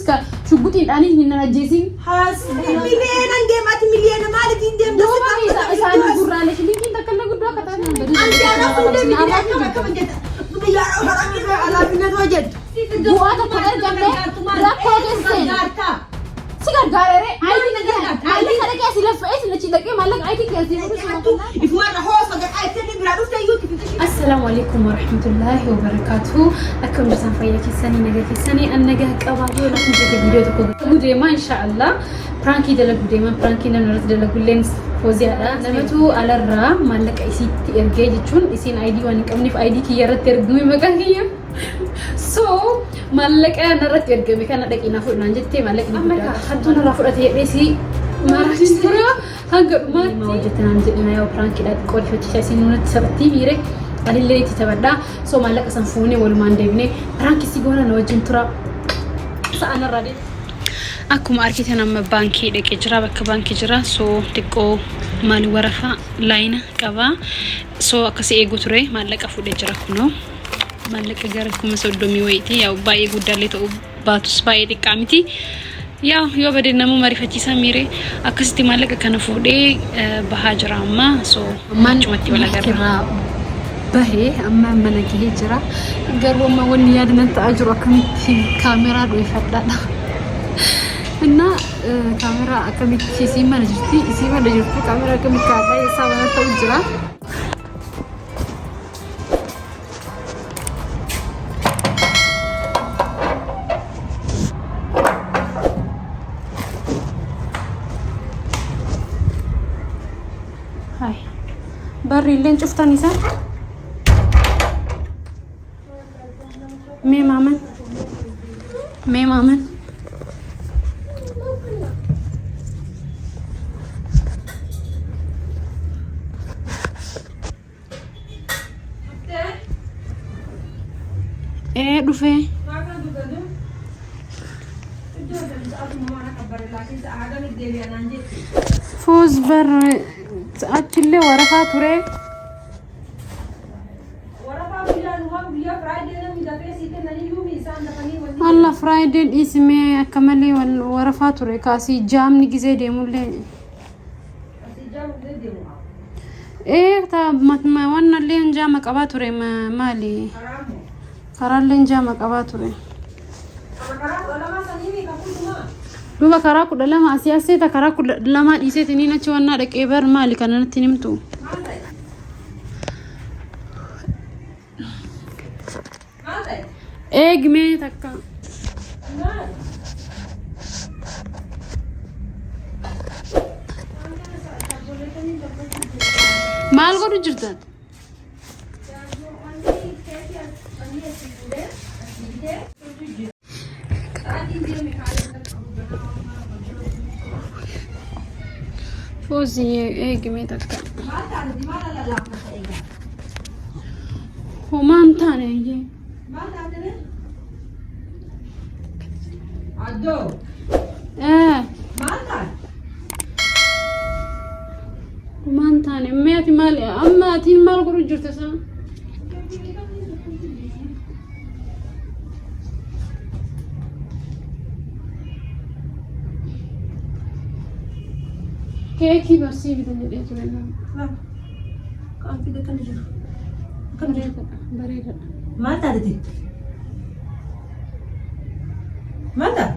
Ka shugguxiin dhaanii hin ajjeesin. Miliyoonaan deema ati miliyoona maaliitiin deemta? Duuba isaan gurraalee shilingiin takka illee guddoo akka ta'an. Anti ana fuudhee miliyoona akkam akkam jetta. Biyya alaafinatu hojjettu. Bu'aa tokko arganne rakkoo keessa seena. Si gargaarere IT kana keessa laffa'ee si achi dhaqee maallaqa IT keessa fuudhu. Ifumarra hoosa gadhaa itti biraa dhufte iyyuu itti fixishii. Assalaamu alaikum warahmatullahi wabarakatuh. Akkam jirtan fayyaa keessanii nagaa keessanii an nagaa qabaa yoo lafa jette viidiyoo tokko dalaguu deema inshaallah. Piraankii dalaguu deema piraankii namni irratti dalagulleen fooziyaadha. Namatu alarraa maallaqa isiitti ergee jechuun isiin ID waan hin qabneef ID kiyya irratti ergame maqaa kiyya. So maallaqa narratti ergame kana dhaqii naa fudhu naan jettee maallaqni guddaa hattuu narraa fudhate jedhee si maraachisuura hanga dhumaatti hojjetanaan jedhina yoo piraankiidha xiqqoo rifachiisa isin nunatti taphattii miire anillee itti taphadha so maallaqa san fuunee walumaan deebinee piraankii si goona na wajjin tura sa'a narraa deema. Akkuma argitan amma baankii dhaqee jira bakka baankii jira so xiqqoo maal warafa laayina qaba so akkasii eeguu ture maallaqa fuudhee jira kunoo. Maallaqa gara 30,000 wayiiti. Yaa baay'ee guddaallee ta'uu baatus baay'ee xiqqaa miti. Yaa yoo bade nama rifachiisaa miire akkasitti maallaqa kana fuudhee bahaa jira amma so achumatti wal agarra. Bahee amma mana gahee jira. Garuu amma wanni yaada nan ta'aa jiru akkamitti kaameraa dho'ifadhaadha. Innaa kaameraa akkamitti isiin mana jirti isiin mana jirtu kaameraa akkamitti kaa'adhaa eessaa mana ta'u jira. Hai. Barri illeen cuftan isaa. Mee maaman. Mee maaman. Ee dhufee. Foos bar achillee warafaa ture. Alla Friday dhiisimee akka malee warafaa ture kaasii jaamni gizee deemullee. Ee ta wannallee jaama qabaa ture maali? Karaallee jaama qabaa ture. Duuba karaa 12 asii asee ta karaa 12 dhiiseetiniin achi wannaa dhaqee bar maali kana natti hin himtu? Eegi mee takka. Maal godhu jirta? Foozii eegi mee takka. Homaa hin taane eeyyee. Ee, homaa hin taane. Mee ati maal amma atiin maal godhu jirta isaa? Keekii barsii bita jedhee ture nama. Kan fide kan jiru. Bareedadha. Bareedadha. Maal taate? Maal taate?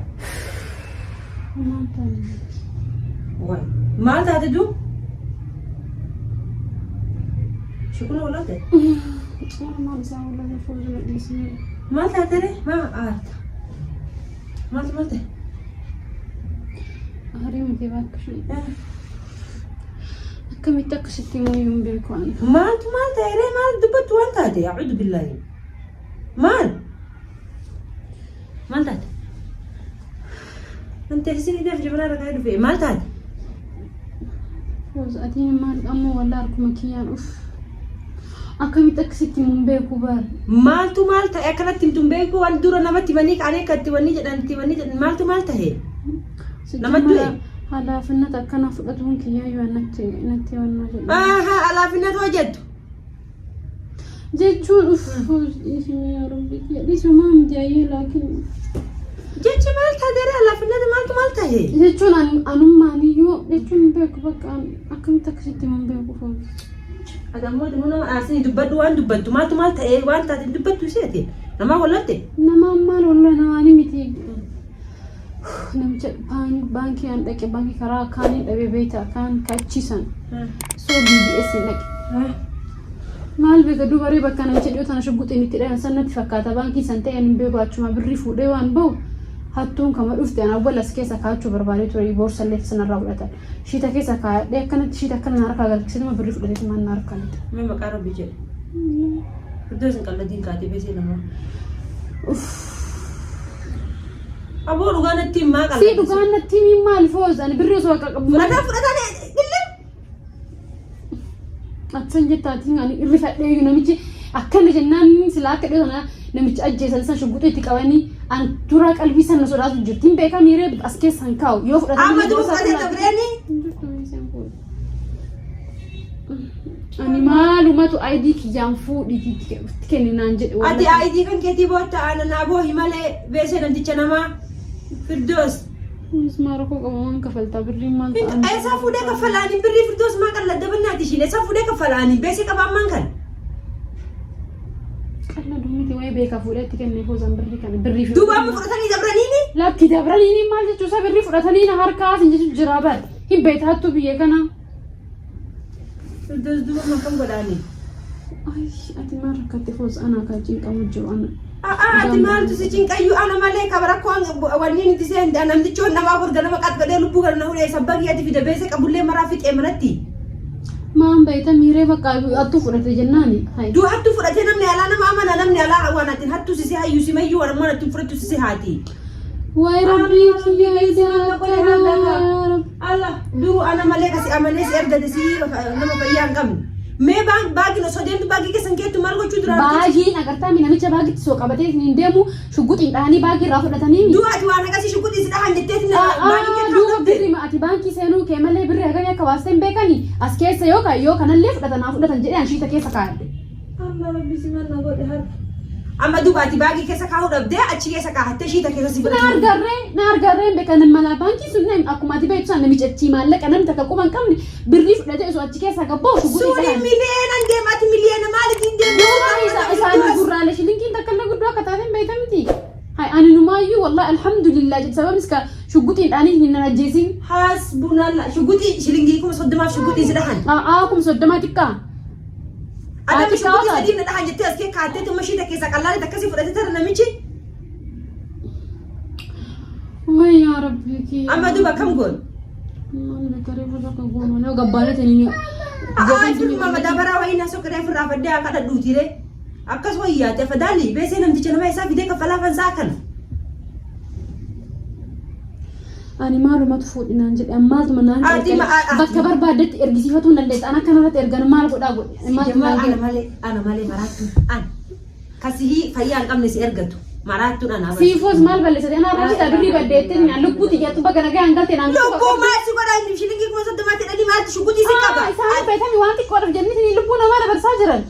Maal taane? Waay. Maal taate du? Shukuna walaate? Maal isaa walaala fuuldura dhiisnee. Maal taate ree? Maa aarta? Maaltu maal ta'e? Aarii miti bakka ishee. Akkamitti akkasitti immoo hin beeku ani. Maaltu maal ta'e ree? Maal dubbattu waan taate? A'uudu billaahi. Maal? Maal taate? Wanti isin idaaf jabanaa irra kaa'ee dhufe maal taate? Foos atiin maal ammoo walaa harkuma kiyyaan uff. Akkamitti akkasitti himu hin beeku bar. Maaltu maal ta'e akkanatti himtu hin beeku waan dura namatti himanii ka'anii akka itti wanni jedhan itti wanni jedhan maaltu maal ta'e? Nama du'e? Halaafinnata akkana fudhatuun kiyyaa yoo natti natti wannaa jedhu. Aha alaafinnatu hojjettu. Jechuun uff dhiisuma yaa rabbi kiyya dhiisuma miti ayyee laakiin. Jechi maal taatee laafinnata maaltu maal tahe? Jechuun anummaaniyyuu jechuun hin beeku bakka akkamitti akkasitti hin beeku foon. Ati ammoo dinuu nama aarsini dubbadhu waan dubbattu maaltu maal ta'ee waan taate dubbattu isheeti. Namaa wallatte. Namaan maal walloo namaani miti. Namicha baankii an dhaqe baankii karaa kaaniin dhabee beektaa kaan kachiisan. So BBS hin dhaqe. Maal beeka dubaree bakka namicha dhiyoo tana shugguxiin itti dhayan san natti fakkaata baankii san ta'e hin beeku achuma birrii fuudhee waan bahu hattuun kama dhufte an awwal as keessa kaa'achuu barbaadee ture boorsallee sanarraa fudhatan. Shiita keessa kaa'adhee akkanatti shiita akkana na harkaa galchituma birrii fudhateetuma na harkaa lixa. Mee maqaa rabbi jedhe. Iddoo isin qalladiin kaatee beesee namaa. Aboo dhugaa natti himaa Si qalladii. dhugaan natti himi maal foos ani birrii osoo akka qabu. Fudhataa fudhataa dhillee. Aksan jettaatiin ani irrifadhee iyyuu namichi akkana jennaan silaa akka dhiyoo sana namicha ajjeesan san shugguxii itti qabanii an dura qalbii san na sodaatu jirti. Hin beekaa miiree as keessa hin kaa'u yoo fudhatanii Amma duuba fudhatee dabreenii. Ani maalumatu ID kiyyaan fuudhiitii itti kenni naan jedhe. Ati ID kan keetii bootta ana naa boohi malee beesee namticha namaa Firdoos. Kunis maal rakkoo qaba waan kafaltaa birriin maal ta'an. Eessaa fuudhee kaffalaanii birrii Firdoos maa qalladda bannaati ishiin eessaa fuudhee kaffalaanii beesee qaba ammaan kan. Qalladu miti wayii beekaa fuudhee itti kennee foozaan birrii kana birrii fi. Duuba amma fudhatanii dabraniini. Lakki dabraniini maal jechuu isaa birrii fudhatanii na harkaa asin jechuun jira bar. Hin beektaattu biyya kana. Firdoos duuba amma akkam godhaanii. Ay ati maal rakkatte foos anaa kaa cinqamu jiru ana. Ati maaltu si cinqayyuu ana malee kaba rakkoon wanni nuti seen namtichoon namaa borga nama qaxqadhee lubbuu kana na hudhee sabbaqii ati fida beesee qabullee maraa fixee manatti. Maan beekta miiree bakka attuu fudhate jennaani. Hay. Duu hattu fudhatee namni alaa nama amana namni alaa waan atin hattu sisi hayyu simayyuu waan ammoo atin fudhattu sisi haati. Waay rabbii kiyya idaa kana. Allah duru ana malee kasi amanee si argate si nama fayyaa hin qabne. Mee baagiin osoo deemtu baagii keessan keettu maal gochuu duraan? Baagiin agartaa mi namicha baagitti soo qabatee hin deemu shugguxiin dhahanii baagii irraa fudhatanii. Duu ati waan akkasii shugguxii si dhahan jetteeti na baagii kee Duuba qabde. birri ati baankii seenuu kee malee birri hagamii akka baastee hin beekani as keessa yoo kaa'e yoo kanallee fudhatan haa fudhatan jedhee an shiita keessa kaa'adhe. Amma rabbi si manna godhe har'a. Amma duuba ati baagii keessa kaa'uu dhabdee achi keessa kaahattee shiita keessa si Na fudhatan. argarree na argarree hin beekan mala baankii sun akkuma ati beektu sana namicha achii maallaqa namni takka quba hin qabne birrii fudhatee osoo achi keessaa gabba'u shugguxii Suuni dhahan. miliyeenan deema ati miliyeena maalitiin deemta? Duuba isaan gurraalee shilingiin takka illee guddoo akka taate hin beekta miti. Hay ani numaayyuu wallahi alhamdulillah jedhe sababnis ka shugguxiin dhaanii hin ajjeesin. Hasbunallah shugguxii shilingii 30,000 shugguxii si dhahan. A'aa 30,000 xiqqaa. Adamni Ati shugguxii kaa'aa. sadiif na dhahan jettee as kee kaattee tumma shiita keessa qallaale akkasii fudhatee tara namichi. Way yaa rabbi kiyya. Amma duuba akkam goon? Maal beekaree warra akka goonu yoo gabbaalee tanii. A'aa firma madaabaraa wayii na soqiree ofirraa fadde akka dhadhuutiire. Akkas wayyaate afadaali beesee namticha nama isaa fidee kaffalaa fansaa kana. Ani maalumatu fuudhinaan jedhe maaltuma naan Ati bakka barbaaddetti ergisiifatuu hin dandeessa. An akkanarratti ergan maal godhaa godhe. Maaltu Jamal maal ana godhe. malee ana malee maraattuun ana kasihii fayyaa hin qabne si ergatu maraattuun ana. Siifoos maal balleessate anaa rabsita birrii baddeettee naan lubbuu xiyyattu bakka nagaa hin galte naan Lubbuu maal si godha shilingii 30,000 jedhanii maaltu shugutii si qaba. Isaan beekami waan xiqqoodhaaf jennee lubbuu namaa dabarsaa jiran.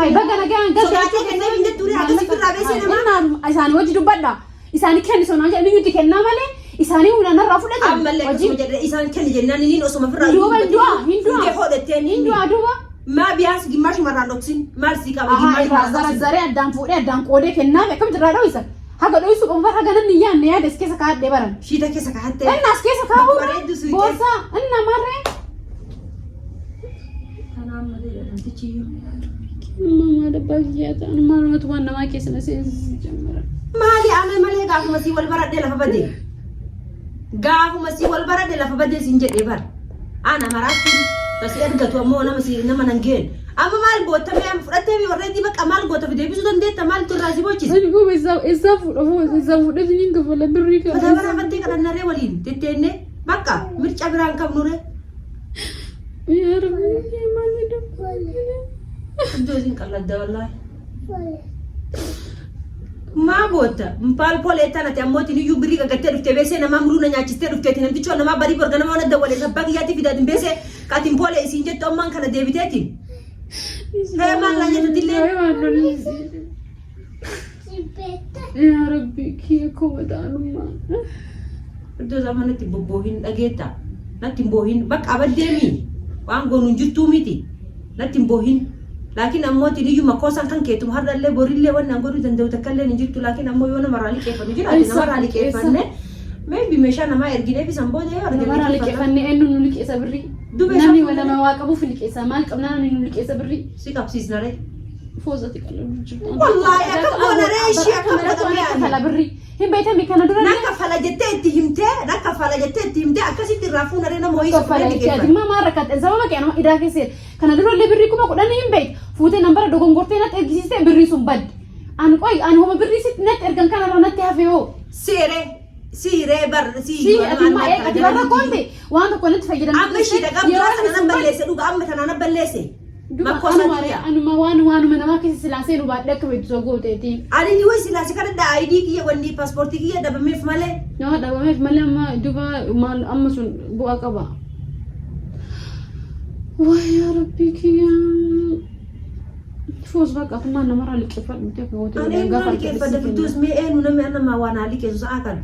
Hay bakka nagaa hin galte. Sodaatee kennee hin jettu haga si firraa beesee namaa. Isaanii wajji dubbadha. Isaanii kenni sonaa jedhanii nuti kennaa malee isaanii humna narraa fudhatan. Ammallee akkasuma jedhe isaan kenni jennaan inni osoma firraa. Duuba hin du'a hin du'a. Fuutee hodhattee Hin du'a duuba. Maa biyaas gimmaashumarraan dhoksin maal si qaba Ahaa irraa gimmaashumarraan dhoksin. zarazzaree addaan fuudhee addaan qoodee kennaaf akkamitti irraa dho'isa. Haga dho'isu qabu bara haga namni hin yaadne yaada as keessa kaa'adhee baran. Shiita keessa kaahattee. Inni as keessa kaa'uu Bareeddu suutee. boorsaa inni marree. Kanaan malee namtichi iyyuu. Mamaa dabbaa kiyyaa ta'an maalumatu waan namaa keessa na seensisu jammara. Maali ana malee gaafuma sii wal baradhee lafa badee. Gaafuma sii wal baradhee lafa badee siin jedhee bara. Ana maraatti kasi argatu ammoo nama si nama nan geen. Amma maal goota mee amma fudhattee mi warreetii bakka maal goota fi deebisuu dandeetta maal turraa si bochisa. Ani kuma isaa fuudha fuudha isaa fuudhee siniin kafala birrii Mataa kana. baraa fattee kadhannaree waliin tetteenne bakka mirca biraan qabnure. Yaa Rabbi maal dabbaa. Iddoo isin qalladda wallaahi. Maa goota maal polee tanate ammoo iyyuu birrii gaggattee dhuftee beesee namaa muluu na nyaachistee dhufteeti namtichoo namaa barii borga nama waan adda walee sabbaa kiyyaatti fidaatiin beesee kaatiin polee isiin jettu ammaan kana deebiteeti. Hee maal naa jettu dillee? Waay waan lolli. Yaa Rabbi kiyya koo ta'anummaa. Iddoo isaa natti bobboohin dhageetta. Natti hin boohin bakka abaddeemi. Waan goonu hin jirtuu miti. Natti hin boohin. Laakiin ammoo tiniyyuu makkoosaan kan keetum har'allee borillee wanni an godhuu danda'u takkallee hin jirtu. Laakiin ammoo yoo namarraa liqeeffannu jiraate Eessa? namarraa liqeeffanne maybe meeshaa namaa ergineef isan booda yoo arganne Namarraa liqeeffannee eenyu nu liqeessa birrii? Duba isa Namni fuudhee- nama waa qabuuf liqeessa. Maal qabnaa namni nu liqeessa birrii? Si qabsiisna ree. Foozati qal'oo jirtu. Wallaahi akkam goona ree ishee akkam godhamee ani? Kafala birrii. Hin beekami kana dura Na kafala jettee itti himtee, na kafala jettee itti himtee akkasitti irraa fuuna ree nama wayii kaffala fuudhee jettee ati liqeeffanne. immoo maal rakkatte sababa kee anuma idaa keessa kana dura illee birrii 10,000 hin beektu fuutee nambara dogongortee natti ergisiistee birrii sun badde. Ani qoy ani homa birrii sitti natti ergan kanarraa natti hafe hoo. Siiree, siiree bar Si sii ati immoo eeg ati barra koonte waan tokko natti fayyadamte. Amma ishii dhaqaa biraa sana nan balleesse dhuga amma tana nan balleesse. Duba Makkoo anuma isaa anuma waan waanuma namaa keessa silaa seenu baadhee akka beektu osoo gooteeti. Ani ni wayi silaasi kana dha ID kiyya wanni paaspoortii kiyya dhabameef malee. Nama dhabameef malee amma duba maal amma sun bu'aa qaba. Waay yaa rabbii kiyya. Foos bakka atummaa namarraa liqeeffadhu miti akka goote Ani eenyu liqeeffadha Firdaus mee eenyu namni nama waan haa liqeessu sa'a kana.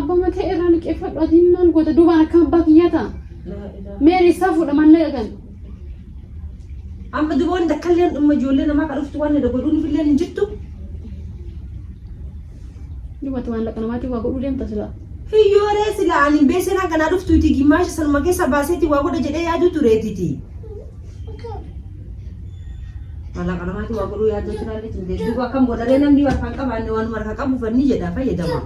Abbaa matee irraa liqeeffadhu ati maal goota duubaan akka abbaa kiyyaa ta'a. Mee eessaa fuudha maallaqa kan? Amma duboonni takkallee dhimma ijoollee namaa kan dhuftu waan godhuun illee hin jirtu. Duubatti maallaqa namaatiin waa godhuu deemta silaa. Hiyyooree sila ani hin beekseen hanganaa dhuftuuti gimmaasha sanuma keessa baaseeti waa godha jedhee yaaduu tureetiti. Maallaqa namaatiin waa godhuu yaaduu turaallee jindee duuba akkam godharee namni harkaan qabaanne waanuma harkaa qabu fanni jedha fayyadama.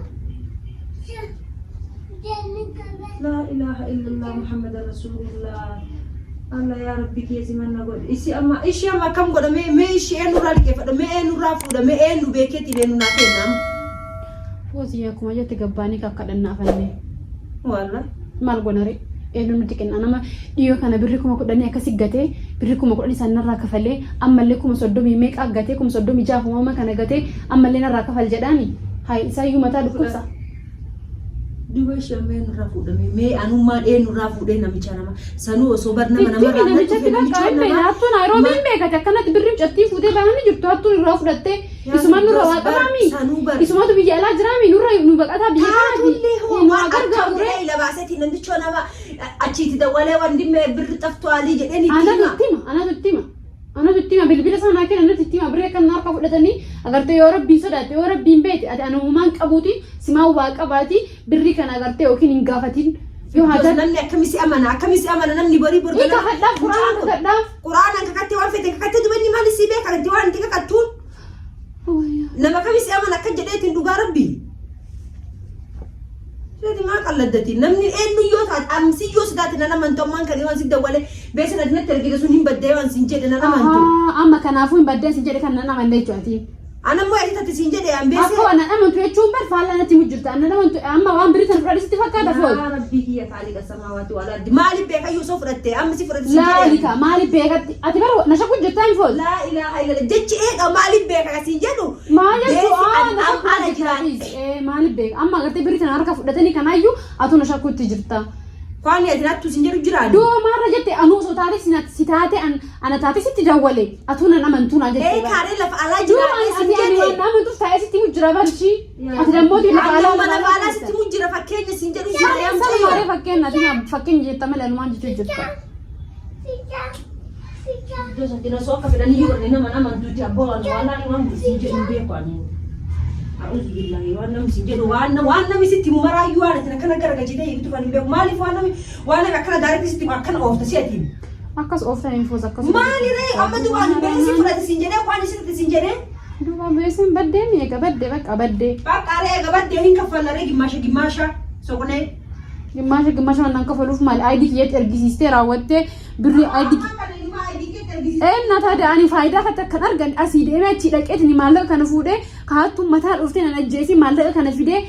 Laa ilaaha illallah Muhammad Rasulullah. Allah yaa Rabbi kiyya simanna godhe. Isi amma ishee amma akkam godha mee mee ishee eenyurraa liqeeffadha mee eenyurraa fuudha mee eenyu beekeetiin eenyu naa kenna amma. Foosii akkuma jette gabbaanii kakkadhannaa afannee. Wallah. Maal goona ree? Eenyu nuti kenna nama dhiyoo kana birri 10,000 akkasi gatee birri 10,000 isaan narraa kafalee ammallee 30,000 meeqa gatee 36,000 uumama kana gatee ammallee narraa kafal jedhaani. Hayi isaayyuu mataa dhukkubsa. Duuba ishee amma eenyurraa fuudhame mee anummaan eenyurraa fuudhee namicha nama sanuu osoo bar nama Itti namarraa namichatti bakka hin beekne hattuun Naayiroobii hin beekate akkanatti birri mucattii fuutee bahanii jirtu hattuun irraa fudhattee isumaan nurra waa qabaami Sanuu bar. isumatu biyya alaa jiraami nurra nu baqataa biyya Taatullee hoo kanaati nu waan akkam gargaaru ree. jedhee ila baaseeti namtichoo nama achiiti dawwalee waan dhimmee birri xaftu alii jedheen itti Anatu hima. itti hima anatu itti hima anatu itti hima bilbila isaa naa kenna anatu itti hima birrii akkan harka fudhatanii agartee yoo rabbiin sodaate yoo rabbiin beete ati anumaan qabuuti simaan waa qabaati birrii kana agartee yookiin hin gaafatin yoo haa Firdaus namni akkamisi amana akkamisi amana namni borii bor Ni kakadhaaf quraana kakadhaaf. Quraanaan kakattee waan fete kakattee duba inni maali sii beeka itti waan itti kakattuun nama kamisi amana akka jedheetiin dhugaa rabbii. Seeti maa qalladdati namni eenyu yoo taate amsi yoo si taate nan amantu ammaan kan waan si dawwale beeksisa ati natti ergite sun hin baddee waan siin jedhe nan amantu. Amma kanaafuu hin baddeen sin jedhe kan nan amanne jechuudha. Ana immoo ati taate siin jedhe an beeksisa. Akka waan nan amantu jechuun bar faallaa natti mujjirta. Nan amantu amma waan birii sana fudhadhe sitti fakkaata foon. Yaa rabbii kiyya kaaliqa samaawaati wal ardi maaliif beeka yoo osoo fudhatte amma si fudhatte siin Laali jedhe. ka maaliif beekatti ati bara na shakku jirtaa hin foon. Laa ilaaha illallah jechi eega maaliif beeka siin jedhu. Maal Beesi jechuun an na am shakku ala jiraadhe. jirta. Maaliif beeka amma agartee birii sana harka fudhatanii kanaayyuu atu na shakkutti jirta. Kwaani ati nattu siin jedhu jiraani. Duuba maarra jette anuu osoo taate si taate ana taate sitti dawwale atuu nan amantuu naa jette. Ee kaaree lafa alaa Duuba jiraadhe ati siin ani waan jedhe. amantuuf taa'ee sitti mujjira barshii. Ati dammooti lafa alaa Amma lafa alaa sitti mujjira fakkeenya siin jedhu jira yaa Sama mucayyoo. maaree fakkeenya ati fakkeenya jetta malee anumaan jechuu jirta. Iddoo isaatti na soo akka fedhan iyyuu warri nama amantuuti abboo waan wallaahi waan siin jedhu hin beeku ani. A'uuzu billaahi waan namni siin jedhu waan waan namni sitti himu maraayyuu waan ati akkana garagalchitee hiiktu kan hin beeku maaliif waan namni waan namni akkana daaretti sitti himu akkana oofta si ati. Akkas ooftan hin foos akkas. Maali ree amma duuba ani beeksi fudhate siin jedhee waan isitti siin jedhee. Duuba beesin baddee mi'eega baddee bakka baddee. Bakka ree eega baddee hin kaffalla ree gimmaasha gimmaasha soqnee. Gimmaasha gimmaasha waan kafaluuf maali ID kiyyatti ergisiistee raawwattee birrii ID Eenna taate ani faayidaa kan kan argan asii deemee achii dhaqeetiin maallaqa kana fuudhee kaattuu mataa dhuftee nan ajjeesii maallaqa kana fidee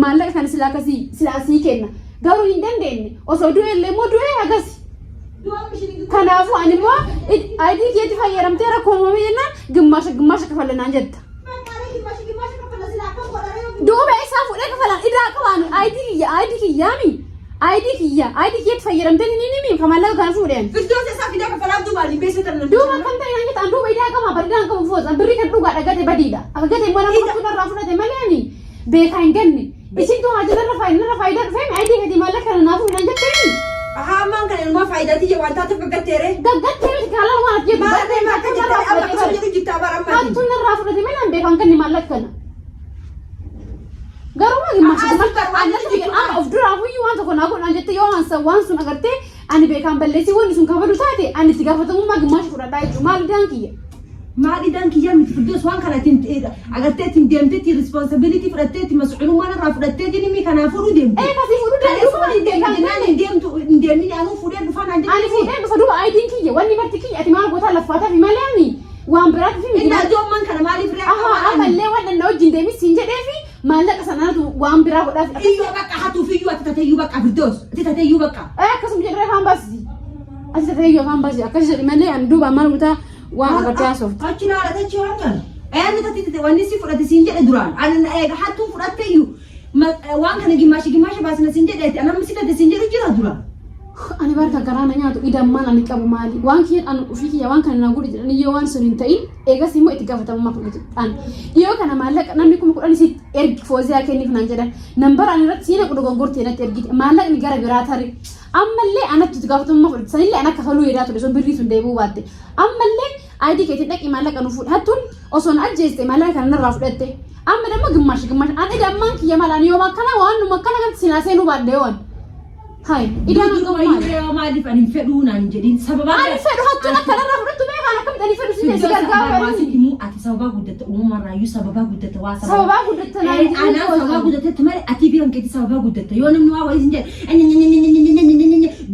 maallaqa kana silaa akkasii silaa sii kenna. Garuu hin dandeenye osoo du'e illee immoo du'e agasi. Kanaafuu ani immoo ID kiyyatti fayyadamtee rakkoo uumame jennaan gimmaasha gimmaasha kafallanaan jetta. Duuba isaa fuudhee kafalaan idaa qabaan ID kiyya ID kiyyaami. ID kiyya ID kiyyatti fayyadamtee ni nimi ka maallaqa kana fuudheen. Firdoos isaa fidaa kafalaaf duubaan hin beeksisan namticha. Duuba akkam ta'e naan jettan duuba idaa qaba bareedaan qabu foos birrii kan dhugaa dhagate badiidha. Akka gate immoo nama hattuu narraa fudhate malee ani beekaa hin ganne. Isin tun haja narra faayidaa narra faayidaa dhufee ID gadi maallaqa kana naa fuudhan jetteeni. Ahaa ammaan kana ilmaa faayidaa tiyya waan taateef gaggatteere. Gaggattee miti kaalaa waan ati jettu. Maal ta'e maal akka jettee amma akkasuma jedhu jirta bara ammaati. Hattuun narraa fudhate malee ani beekaa hin ganne maallaqa kana. Garuu maal gimmaasha A'aa, gimmaasha super, waan ani jechuun amma of duraa fuyyuu waan tokko naa godhan jette yoo waan san waan sun agartee ani beekaan balleessii wanni sun kabadu taate ani itti gaafatamummaa gimmaasha fudhadhaa jechuudha. Maal idaan kiyya? Maal idaan kiyyaa miti Firdoos waan kana ittiin agartee ittiin deemtee ittiin responsibility fudhattee ittiin mas'uulummaa irraa fudhattee jedhimi kanaa fuudhuu deemte. Ee kasii fuudhuu Kaleessa danda'u waliin deemte beekaan jennaan hin deemtu hin deemini anuu fuudhee dhufaa naan Ani jettee. fuudhee dhufa duuba ID'n kiyya wanni marti kiyya ati maal gootaa laffaataa fi malee ani waan biraatti fi miti. Inni ajoomman kana maaliif ree akka Ahaa waan ani ammallee waan na wajjin deemis siin jedhee fi maallaqa sanatu waan biraa godhaaf. Iyyuu bakka hatuuf iyyuu ati tatee iyyuu bakka Firdoos ati tatee iyyuu bakka. Ee akkasuma jedhee afaan baasisi. Ati tatee iyyuu afaan baasisi akkas jedhi malee ani duuba maal gootaa waan agartee haasoftu. Achi laala tachi waan kana. Eenyu tati tate wanni si fudhate siin jedhe duraan. Ani eega hattuun fudhatte iyyuu waan kana gimmaasha gimmaasha baasna siin jedhe ati anamma si tate siin jedhu jira duraan. Ani barka garaa na nyaatu idammaan ani qabu maali? Waan kiyya an ofii kiyya waan kana na godhi jedhanii yoo waan sun hin ta'in eegas immoo itti gaafatamummaa fudhatu. An dhiyoo kana maallaqa namni 10,000 sitti ergi fooziyaa kenniif naan jedhan. Nambara ani irratti siina qudha gongortee natti ergite maallaqni gara biraa tare. Ammallee anatti itti gaafatamummaa fudhate sanillee an akka faluu yadaa ture sun birrii sun deebi'uu baatte. Ammallee ID keetiin dhaqii maallaqa nu fuudhi hattuun osoo na ajjeeste maallaqa kana narraa fudhatte. Amma damma gimmaasha gimmaasha an idammaan kiyya maal ani yooma akkana waan numa akkana kanatti sinaa seenuu baadde yoon. Hai, idaan Duruma qabu iyyuu maali? reewa maaliif ani hin fedhuu naan jedhin sababaa Ani fedhu hattuun akka narraa fudhattu beekaan akkamitti ani fedhu si ta'e si gargaaru Barbaasi ani. himuu ati sababaa guddatte uumamarraayyuu sababaa guddatte waa Sababaa guddatte naan jedhin Anaa sababaa foozan. guddatte malee ati biran keetti sababaa guddatte yoo namni waa wayii sin jedhe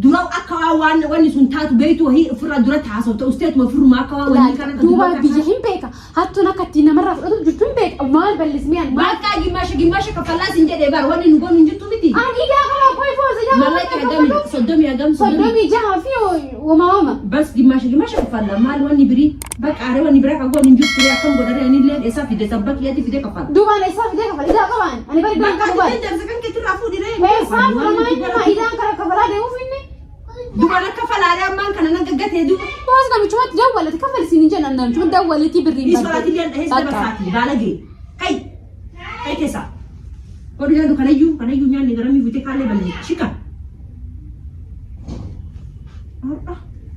dura akka waa waan wanni sun taatu beektu wahii ofirraa dura taasofta usteetuma ofirrumaa akka waa wanni kana Duuba biyya hin beeka. Hattuun akka ittiin namarraa fudhatu jirtu hin beeka. Maal ballismee ani maal? Bakka gimaasha gimaasha kafalaa sin jedhee bara wanni nu goonu hin jirtu miti. Ani idaa qaba qoy fooza idaa qaba. Mallaqni hagami soddomii hagam soddomii. 36 fi wamaama. Bas gimaasha gimaasha kafalla maal wanni birii bakka aaree wanni biraa kan goonu hin jirtu turee akkam godharee ani illee eessaa fide sabba kiyyatti fide kafala. Duubaan eessaa fidee kafala idaa qaba ani. Ani bari idaan Bakka qabu ati bari. darsa kan keetirraa fuudhiree. Eessaa fudhamaa inni maa idaan kara kafalaa deemuuf inni. Duban akka falaalee ammaan kana nan gaggatee duuba. Boos namichumatti dawwalati kafalisiin hin jedhan namichumatti dawwalati birriin Isolaati illee dhahee si dabarsaati baalagee. Kai kai keessaa. Godhu nyaannu kanayyuu kanayyuu nyaanni garamii bitee kaallee ballee shika. Har'a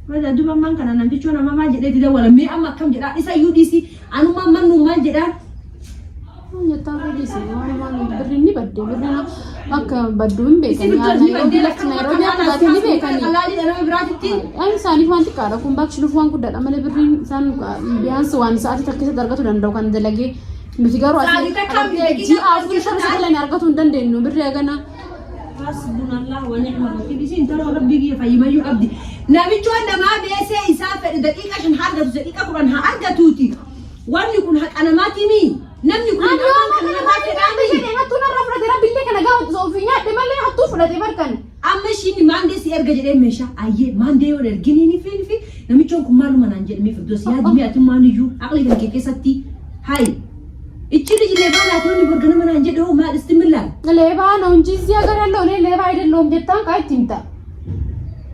Mada duba ammaan kana namtichoo nama maal jedhee dawwala mee amma akkam jedhaa isa iyyuu dhiisi anummaan mannu maal jedhaan. Nyaataa dhiisi waan waan birriin ni badde birriin akka baddu hin Isi beekan. birtoos ni baddee Naayiroobii Naayiroobii akka baate ni beekani. Qalaalii nama biraatitti. Ani isaaniif waan xiqqaadha kun baakshiluf waan guddaadha malee birriin isaan biyaansi waan sa'aatii takka keessatti argatu danda'u kan dalagee nuti garuu Sa'aatii takka miti, ji'a afur shan sagalan argatu hin dandeenyu birrii hagana. Hasbunallah wa ni'mal wakiil. Isiin intala rabbii kiyya fayyimayyuu qabdi. Namichoon namaa beesee isaa fedhe daqiiqa 5 haa argatu daqiiqa 10 haa argatuuti. Wanni kun haqa namaatii mii? Namni kun Ani afaan yooma kana kana namaa maaliif fedhaanii? jedhee hattuu narraa fudhate rabbillee kana gaafa osoo ofii nyaadhe malee hattuu fudhate barkan. Amma ishiin maandee si erga jedhee meeshaa ayyee maandee yoo erginii ni fi fi namichoon kun maaluma naan jedhame firdoos yaadi mi'a tummaan iyyuu aqlii kan kee keessatti hayi ichi liji leebaa laata wanni borganama naan jedhe hoo maal isti millaal. ሌባ ነው እንጂ እዚህ ሀገር ያለው እኔ ሌባ አይደለሁም jettaan kaa itti himta.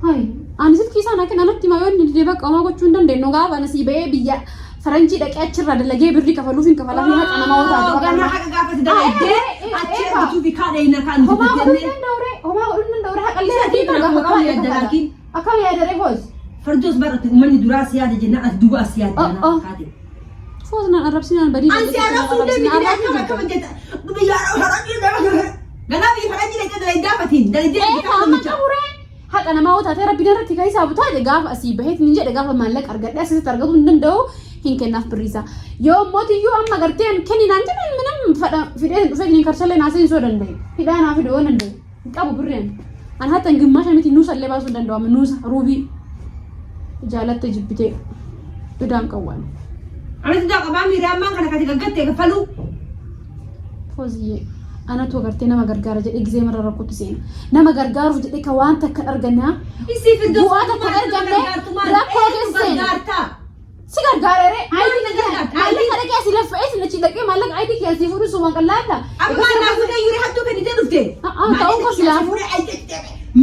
Hai ani silkii isaa naa kenna natti himaa yoo inni didee bakka homaa gochuu hin dandeenyu gaafa ani sii ba'ee biyya faranjii dhaqee achirraa dalagee birrii kafaluuf hin kafalaaf haqa namaa yoo taate Ganaa haqa gaafate dalagdee achi ergituu fi kaadha hin kaan nuti Homaa godhuu hin jennee. danda'u ree homaa godhuu hin danda'u ree haqallee Isa rabbiin dhiibna gaafa akkam qabaadhe yaadda kafala. laakiin. Akkam yaada ree foos? Fardoos barate uummanni duraa si yaada jennaan as duuba as yaadda Oh, oh. kaate. Foos naan arrabsinaan badii An si arrabsuu hin deemne akkam akkam jetta. Biyya faranjii ganaa biyya faranjii dhaqee dalagdee gaafatiin dalagdee Ee amma qaburee haqa namaa yoo taate rabbiin irratti kan hisaabu taate gaafa asii baheet ni jedhe gaafa maallaqa argadhe asitti argatu hin danda'u hin kennaaf birriisa. Yoo mootiyyuu amma gartee an kenninaan jedhan minam fadha fidee dhufee hin karchallee naasee hin soo danda'e. Hidhaa naa fide yoo danda'e hin qabu birreen. An hatta gimmaasha miti nuusa illee baasuu hin danda'u amma nuusa ruubii jaalatte jibbitee idaan qawwaan. Anis daa qabaa miiraa ammaan kana kati gaggattee kaffaluu. Fooziyyee anatu agartee nama gargaara jedhee gizee marra rakkootti seena. Nama gargaaruuf jedhee ka waan takka hin arganne Isii fiddoo bu'aa takka hin arganne rakkoo keessa seena. gargaartaa. Si gargaarere Maal na gargaarta? maallaqa dhaqee asii laffa'ee sin achi dhaqee maallaqa ID kee asii fuudhu sumaan qallaadha. Amma naa fuudhee yuuree hattuu kennitee dhufte. Ta'uun koo silaafuu.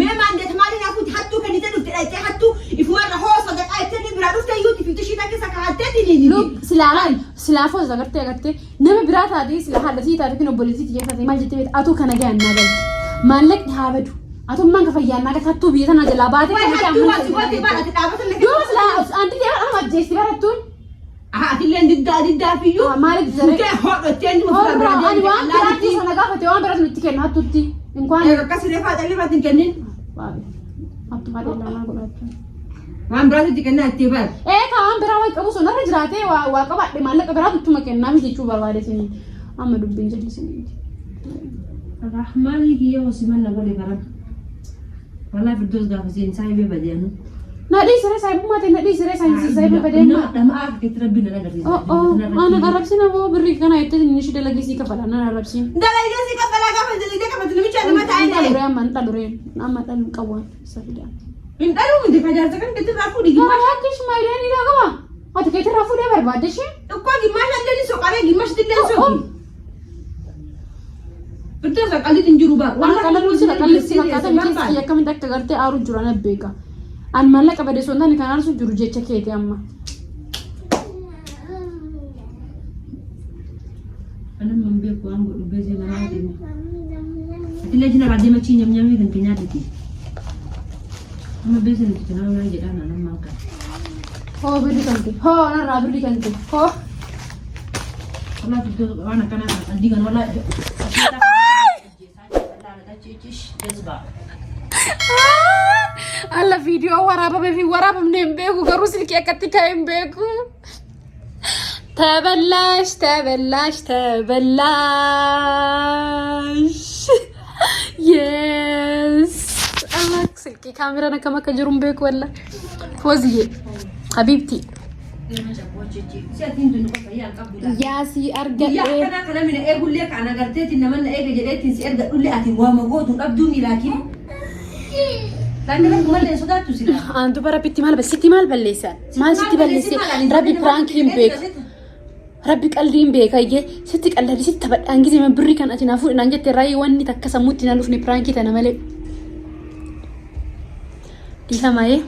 Mee maandeet maaliin hafuuti hattuu kennitee dhufte dhaqxee hattuu ifumarra hoo sadaqaa jettee ni biraa dhufte iyyuuti fi ishii takka kaa'atteeti ni. Look, silaa laal, silaa foos agartee agartee nama biraa taatee silaa haadha sii taatee kun obboleettii xiyyeeffate maal jettee beekta atuu kana gahan naa galte. Maallaqni haa badu. Atummaan ka fayyaan naa galte hattuu biyya tanaa jalaa baatee Wayi kan hattuu amma waan si goote baal ati dhaabata na Duuba silaa anti ta'e amma ajjeesti barattuun. Atilleen diddaa diddaa fiyyuu. Maaliif jaree? Fuutee hodhottee inni ofirraa biraa Horraa ani deemte waan biraatti allaattii. sana gaafate waan biraatti nutti kenna hattuutti. Inkwaan. Akkas reefaa xallifaatti hin kennin. Hattuu haadha lamaa godhattu. Waan biraatti itti kennaa itti baal. Ee ka waan biraa waan qabu sun irra jiraatee waa waa qabaadhe maallaqa biraatu ittuma kennaaf jechuu barbaade isin amma dubbiin jallisiniiti. Rahmaanii kiyya hosiman na godhe baran. Walaa Firdoos gaafa seen saayibee badeenu. Na dhiisiree saayibummaa ta'e na dhiisiree saayibee badeenna. Nama dhama'aa keessatti rabbi na agarsiisa. Oh oh ana arrabsin ammoo birrii kana jettee inni ishee dalagee sii kafala na arrabsin. Dalagee si kafalaa gaafa dalagee kafaltu namicha nama taa'ee Hin dhaluree amma hin dhaluree amma dhaluu qabu waan isa fidaa. Hin dhaluu miti kajaarsa kan keetti irraa fuudhi Nama gimmaasha. yakkish maayidaan ni dhagama. Ati keetirraa fuudhee barbaadde ishee. Dhukkoo gimmaasha illee ni soqaree gimmaasha illee ni soqi. Firdoos qalliitti hin jiru bara. Waan qal'isii sila qal'isii fakkaata miti kiyya akkamitti akka gartee aaru jiru ana beeka. An maallaqa bade osoo hin taane kan aarsu jiru jecha keeti amma. Anam hin beeku waan godhu beezee namaa deema. Atillee jina irraa deema chii nyamnyamii kan keenyaa dhiti. Amma beezee nuti nama maal jedhaan anam maal kan. Hoo birri kan ta'e hoo narraa birri kan ta'e hoo. Walaa Firdoos waan akkanaa kan qalbii kan walaa. Alla viidiyoo waraabame fi waraabamne hin beeku garuu silkii akkatti ka'e hin beeku. ተበላሽ ተበላሽ ተበላሽ የስ አማክ ስልኪ ካሜራን akkam akka jiru hin beeku walla foziye habibti yaasii Guyyaa argadhee akkanaa kana mina eegullee kan agarteetiin nama na eega jedheetiin si erga dhullee ati waama gootu dhabduu mi laakiin. Laakiin rabbi hin sodaattu silaa. Aan duba rabbitti maal sitti maal balleessan maal sitti balleesse rabbi piraankii hin beeku rabbi qalbii hin beeka iyyee sitti qalladi sitti taphadhaan gisee birrii kan ati naa fuudhi naan jette raayii wanni takka sammuutti na dhufne piraankii tana malee. Dhiifamaayee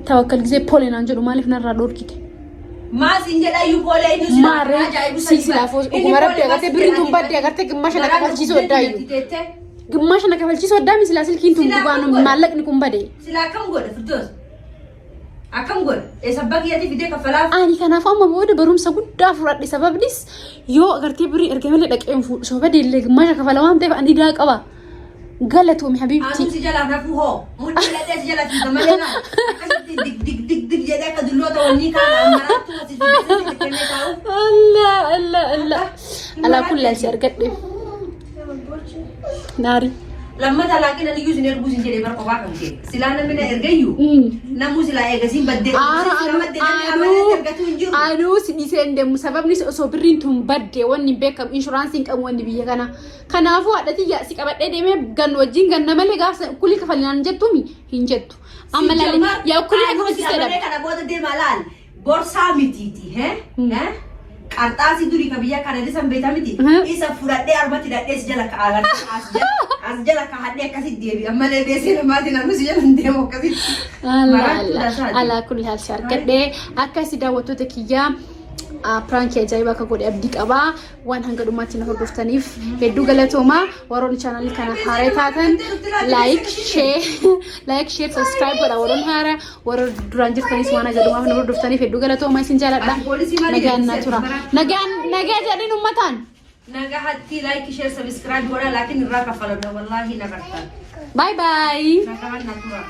tawakkal gisee poolee naan jedhu maaliif narraa dhorkite? Maa siin jedha iyyuu poolee inni silaa Maarree ajaa'ibu si silaa foos dhuguma rabbi agartee birriin tun badde agartee gimmaasha na kafalchiisuu addaa iyyuu. Gimmaasha na kafalchiisuu addaa mi silaa silkiin tun Silaa dhugaan kam godhe? maallaqni kun bade. Silaa akkam godhe Firdoos? Akkam godhe? Eessa abbaa kiyyaatti fidee kaffalaaf? Ani kanaaf amma booda barumsa guddaa fudhadhe sababnis yoo agartee birrii erga malee dhaqee hin fuudhu sababa deellee gimmaasha kafala waan ta'eef ani idaa qaba. Galatoomi habiibti. Anuu si jalaa nafuu hoo? Mudhii hidhadhee si jala fiiga malee naa. Akkasitti dig dig dig dig jedhee akka dulloota wannii kaana ammaraattu si fidee kennee taa'u. Allah Allah Allah. Alaa kulli si argadhe. Naari. Lammata laakiin ani iyyuu sin erguu sin jedhee bara kophaa kan kee. Silaa namni na ergayyuu. Namuu silaa eegasiin baddee. Aara Silaa baddee namni amanatti argatu hin jiru. anuu si dhiisee hin deemu sababni osoo birriin tun badde wanni hin beekamu inshuraansii hin qabu wanni biyya kana. Kanaafuu haadha tiyya si qabadhee deemee gan wajjin ganna malee gaafsa ukkulii kafalinaan jettuumi hin jettu. Amma laalee yaa ukkulii na kafalchiistee Amanee dhabe. kana booda deemaa laal. Borsaa mitiiti. Hee? Qarxaasii durii ka biyya kana san beektaa miti. Isa fudhadhee arbatti hidhadhee si jala kaa'aa as jala kaa'adhee akkasitti deebi. Ammallee beesee namaatiin anu si jala hin deemu akkasitti. Maraattuu tasaati. Alaa kulli haal si argadhee akkasi daawwattoota kiyyaa piraankii ajaa'ibaa akka godhe abdii qabaa waan hanga dhumaatti na hordoftaniif hedduu galatoomaa warroonni chaanalii kana haaraa taatan like share subscribe godha warroonni haaraa warra duraan jirtanis waan hanga dhumaaf na hordoftaniif hedduu galatoomaa isin jaaladha Ati poolisii maali nagaan naa jedhti? tura nagaan nagaa jedhin ummataan Nagaa hatti like share subscribe godhaa laakiin irraa kaffalamna wallaahi nagartaa. bye bye. Nagaa na tura.